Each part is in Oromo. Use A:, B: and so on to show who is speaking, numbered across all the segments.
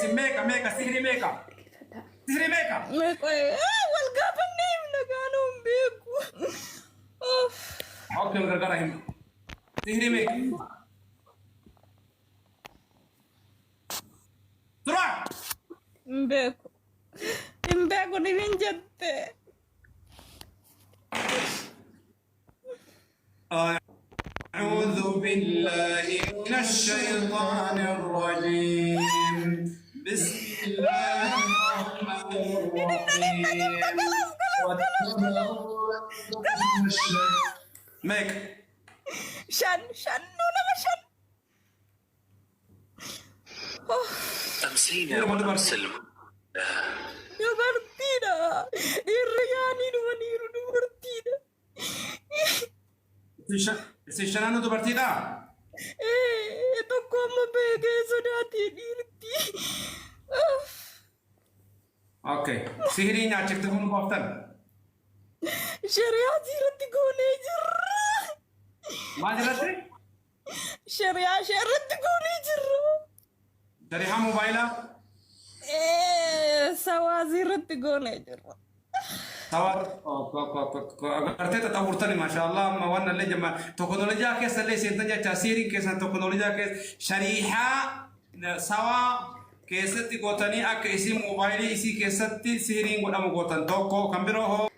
A: Isin meeqa meeqa sihrii meeqa? Sihrii meeqa?
B: Wal gaafannee himna gaanoo hin beeku. Uff.
A: Okay, wal gargaara hima. Sihrii meeqa? Tura!
B: Hin beeku. Hin beeku dhibin jette.
A: أعوذ بالله من الشيطان الرجيم بسم الله الرحمن الرحيم. Meeqa?
B: Shan shan nuu nama shan.
C: أمسينا
A: Dhiira moo
C: وأمسى
A: dubartii?
B: Dubartiidha. Dhiirri yaanii dhumaniiru dubartiidha.
A: Isin shanaanuu dubartiidha?
B: Ee, tokko amma beekee sodaatee dhiirti.
A: Okay. Sihirii nyaachifte kun qooftan.
B: Shari'aa irratti goonee jirra.
A: Maal irratti?
B: Shari'aa ishee irratti goonee jirra.
A: Shari'aa moobaayilaa?
B: Ee, sawaazii irratti goonee jirra.
A: Agartee xaxawurtani maashaallah amma waan illee jama teknoolojaa keessa illee seentan jecha siiriin keessan teknoolojaa keessa shariihaa sawaa keessatti gootanii akka isii moobaayilii isii keessatti siiriin godhamu gootan tokko kan biroo hoo.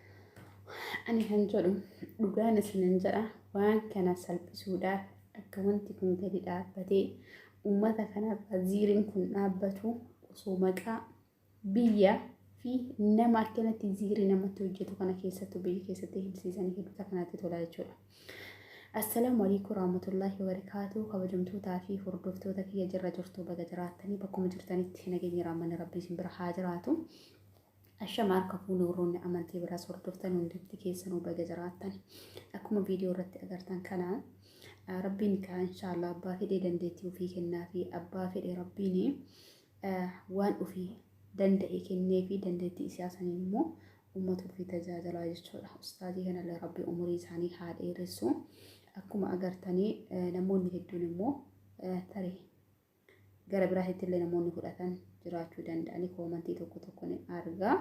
D: Ani kan jedhu dhugaan isinin jedha waan kana salphisuudhaaf akka wanti kun gadi dhaabbatee uummata kanarra ziiriin kun dhaabbatu osoo maqaa biyya fi nama akkanatti ziirii namatti hojjetu kana keessattuu biyya keessatti himsiisanii hedduuta kanatti tola jechuudha. Assalaamu alaikum warahmatullahi wabarakatuh. Kabajamtootaa fi hordoftoota kiyya jirra jirtu baga jiraattanii bakkuma jirtanitti nageenya raammanni rabbii isin bira haa jiraatu. Ashama harka fuune warroonni amantii biraas hordoftan hundumti keessanuu baga jiraattan. Akkuma viidiyoo irratti agartan kana rabbiin kaa inshaallah abbaa fedhee dandeettii ofii kennaa fi abbaa fedhe rabbiin waan ofii danda'e kennee fi dandeettii isaa saniin immoo uummata ofii tajaajilaa jechuudha. Ustaazii kanallee rabbi umurii isaanii haa dheeressu. Akkuma agartanii namoonni hedduun immoo tarii Gara biraatitti illee namoonni fudhatan jiraachuu danda'anii koomantii tokko tokko ni arga.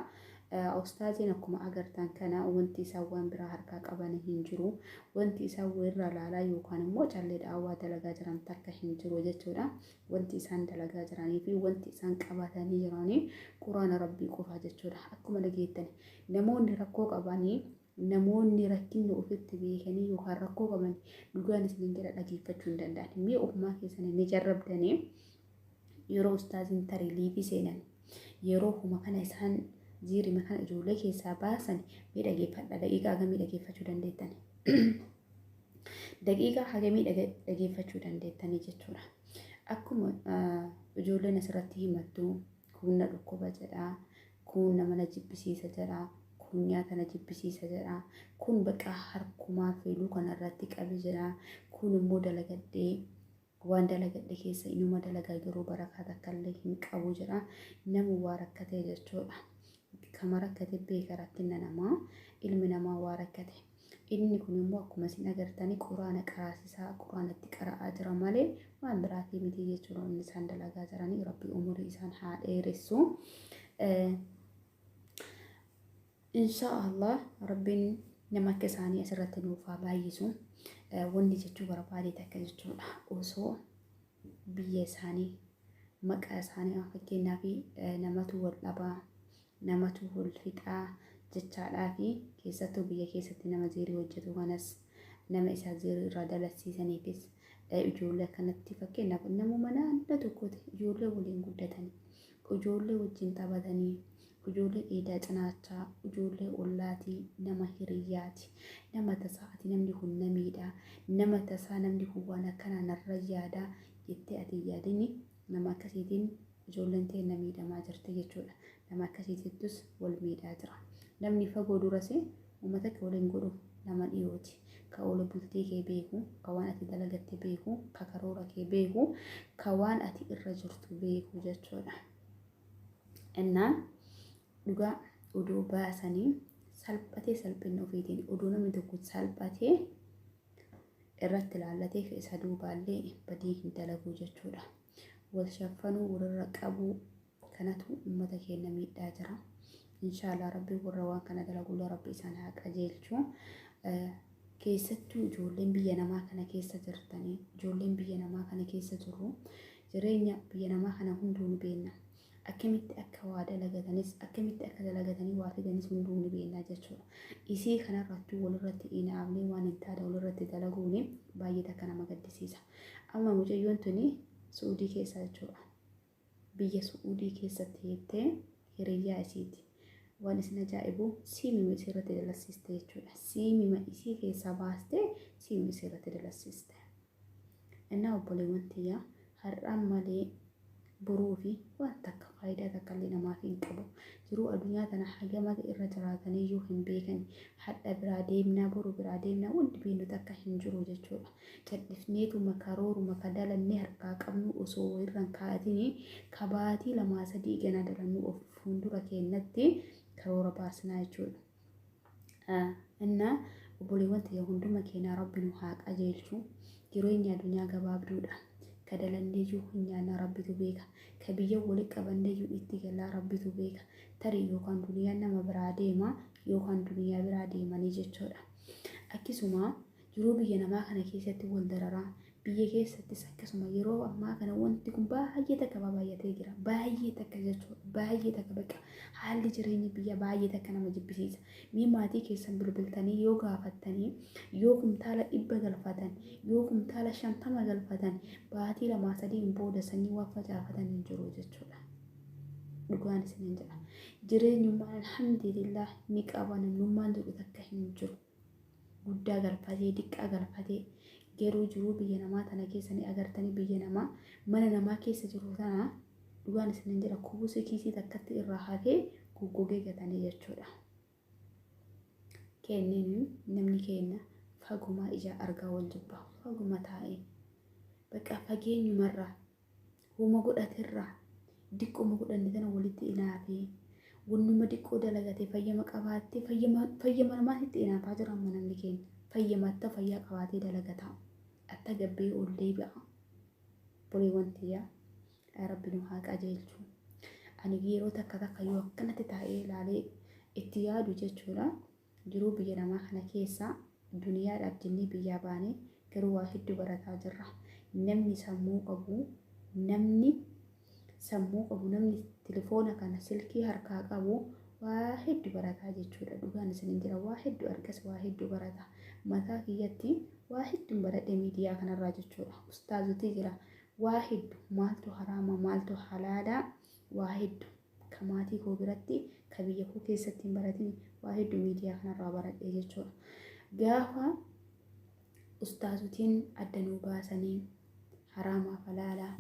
D: Ustaaziin akkuma agartan kana wanti isaan waan biraa harkaa qaban hin jiru. Wanti isaan wayirraa laalaa yookaan immoo callee daawwaa dalagaa jiran takka hin jiru jechuudha. Wanti isaan dalagaa jiranii fi wanti isaan qabatanii jiranii quraana rabbii qofa jechuudha. Akkuma dhageettan namoonni rakkoo qabanii Namoonni rakkinna ofitti beekanii yookaan rakkoo qaban dhugaan isiniin jedha dhageeffachuu hin danda'an. Mee ofumaa keessanii ni jarrabdanii yeroo ustaaziin tarii liifii seenan yeroo homa kana isaan ziirima kana ijoollee keessaa baasan mee dhageeffadha daqiiqaa hagamii dhageeffachuu dandeettan. Daqiiqaa hagamii dhageeffachuu dandeettanii jechuudha. Akkuma ijoolleen asirratti himattu kun na dhukkuba jedha Kun nama na jibbisiisa jedha. Kun nyaata na jibbisiisa jedha. Kun baqa harkumaa fi luka narratti qabe jedha. Kun immoo dalagadhee waan dalagadhe keessa inuma dalagaa garuu barakaa takkallee hin qabu jedha. Nama waa rakkatee jechuudha. Kama rakkate beeka rakkinna namaa. Ilmi namaa waa rakkate. Inni kun immoo akkuma isin agartanii quraana qaraasisaa quraanatti qara'aa jira malee waan biraatii miti jechuudha inni isaan dalagaa jiranii rabbi umurii isaan haa dheeressu. Insha Allah rabbiin nama akka isaanii asirratti nuuf haa baay'isu. Wanni jechuu barbaade takka jechuudha osoo biyya isaanii maqaa isaanii fakkeenyaaf namatu wal dhabaa namatu wal fixaa jechaadhaa fi keessattuu biyya keessatti nama ziirii hojjetu kanas nama isaa ziirii irraa dalasiisaniifis ijoollee akkanatti fakkeenyaaf namuma naannoo tokkooti ijoollee waliin guddatanii ijoollee wajjin taphatanii ijoollee dheedaa cinaachaa ijoollee ollaatii nama hiriyyaati nama tasaa ati namni kun na miidhaa nama tasaa namni kun waan akkanaa narra yaadaa jettee ati hin yaadini nama akkasiitiin ijoolleen teenna miidhamaa jirti jechuudha. Nama akkasiitittus wal miidhaa jira. Namni fagoo duras uummata kee waliin godhu nama dhiyooti. Ka oola bultii kee beeku, ka waan ati dalagatte beeku, ka karoora kee beeku, ka waan ati irra jirtu beeku jechuudha. Innaan dhugaa oduu baasanii salphatee salphinna ofiitiin oduu namni tokko salphatee irratti ilaallatee isa duubaallee badii hin dalaguu jechuudha. Wal shaffanuu walirra qabuu Kanatu uummata keenya miidhaa jira. Inshaallah Rabbi warra waan kana dalagulla Rabbi isaan haa qajeelchu. Keessattuu ijoolleen biyya namaa kana keessa jirtanii, ijoolleen biyya namaa kana keessa jirru, jireenya biyya namaa kana hunduu ni beekna. Akkamitti akka waa dalagatanis, akkamitti akka dalagatanii waa fidanis hunduu ni beekna jechuudha. Isii kanarratti walirratti inaafnee waan hin taane walirratti dalaguun baay'ee takka nama gaddisiisa. Amma mucayyoon tuni Su'uudii keessa jechuudha. Biyya Su'uudii keessatti jettee hiriyyaa isiiti. Waan isin ajaa'ibu siimima isii irratti dalassiiste jechuudha. Siimima isii keessaa baastee siimima isii irratti dalassiiste. Innaa obboleewwan tiyyaa, har'aan malee boruu fi waan takka faayidaa takka illee namaaf hin qabu. Jiruu addunyaa tana hagama irra jiraataniyyuu hin beekan. Hadha biraa deemnaa, boru biraa deemnaa, wanti beeknu takka hin jiru jechuudha. Cadhifneetuma karooruma ka dalannee harkaa qabnu osoo irra hin kaa'atini ka baatii lamaa sadii gana dalannu of fuuldura keenyatti karoora baasnaa jechuudha. Innaa obboleewwan tiyya, hunduma keenyaa Rabbi nu haa qajeelchu. Jireenya addunyaa gabaabduudha. Ka dalanneeyyuu hin nyaannaa, Rabbitu beeka. Ka biyya walitti qabanneeyyuu itti galaa, Rabbitu beeka. Tarii yookaan duniyaan nama biraa deema yookaan duniyaa biraa deemanii jechuudha. Akkasuma jiruu biyya namaa kana keessatti wal dararaa, biyya keessattis akkasuma yeroo ammaa kana wanti kun baay'ee takka baay'atee jira. Baay'ee takka jechuudha. Baay'ee takka bakka haalli jireenya biyya baay'ee takka nama jibbisiisa. Mee maatii keessan bilbiltanii yoo gaafattanii, yoo kumtaala 100 galfatan, yoo kumtaala 50 galfatan, baatii lamaa sadiin booda sanyii waan facaafatan hin jiru jechuudha. Dhugaan isiniin jedha. Jireenyummaan alhamdulillah ni qaba, namnummaan jedhu takka hin jiru. Guddaa galfatee, diqqaa galfatee, garuu jiruu biyya namaa tana keessa ni agartanii, biyya namaa mana namaa keessa jiru tana, dhugaan isiniin jedha, kubusa kiisii takkatti irraa hafee goggogee gatanii jechuudha. Kenneen namni kenna fagumaa ija argaa wal jibba, faguma taa'ee bakka fageenyumarraa huma godhaterraa diqquma godhanne tana walitti inaafee, wannuma diqqoo dalagatee fayyama qabaattee fayyama namaatitti inaafaa jira. Amma namni keenya fayyamatta fayyaa qabaatee dalagataa atta gabbee ol deebi'a. Boleewwan tiyyaa, Rabbi nu haa qajeelchu. Ani yeroo takka takka yoo akkanatti taa'ee ilaalee itti yaadu jechuudha. Jiruu biyya namaa kana keessa duniyaadhaaf jennee biyyaa baanee garuu waa hedduu barataa jirra. Namni sammuu qabu, namni sammuu qabu, namni telefoona kana silkii harkaa qabu waa hedduu barataa jechuudha. Dhugaan isiniin jira, waa hedduu argas, waa hedduu barata. Mataa kiyyatti waa hedduun baradhe miidiyaa kanarraa jechuudha. Ustaazotii jira, waa hedduu, maaltu haraama, maaltu halaalaa, waa hedduu ka maatii koo biratti, ka biyya koo keessatti hin baratin, waa hedduu miidiyaa kanarraa baradhe jechuudha. Gaafa ustaazotiin adda nuu baasanii haraamaaf halaalaa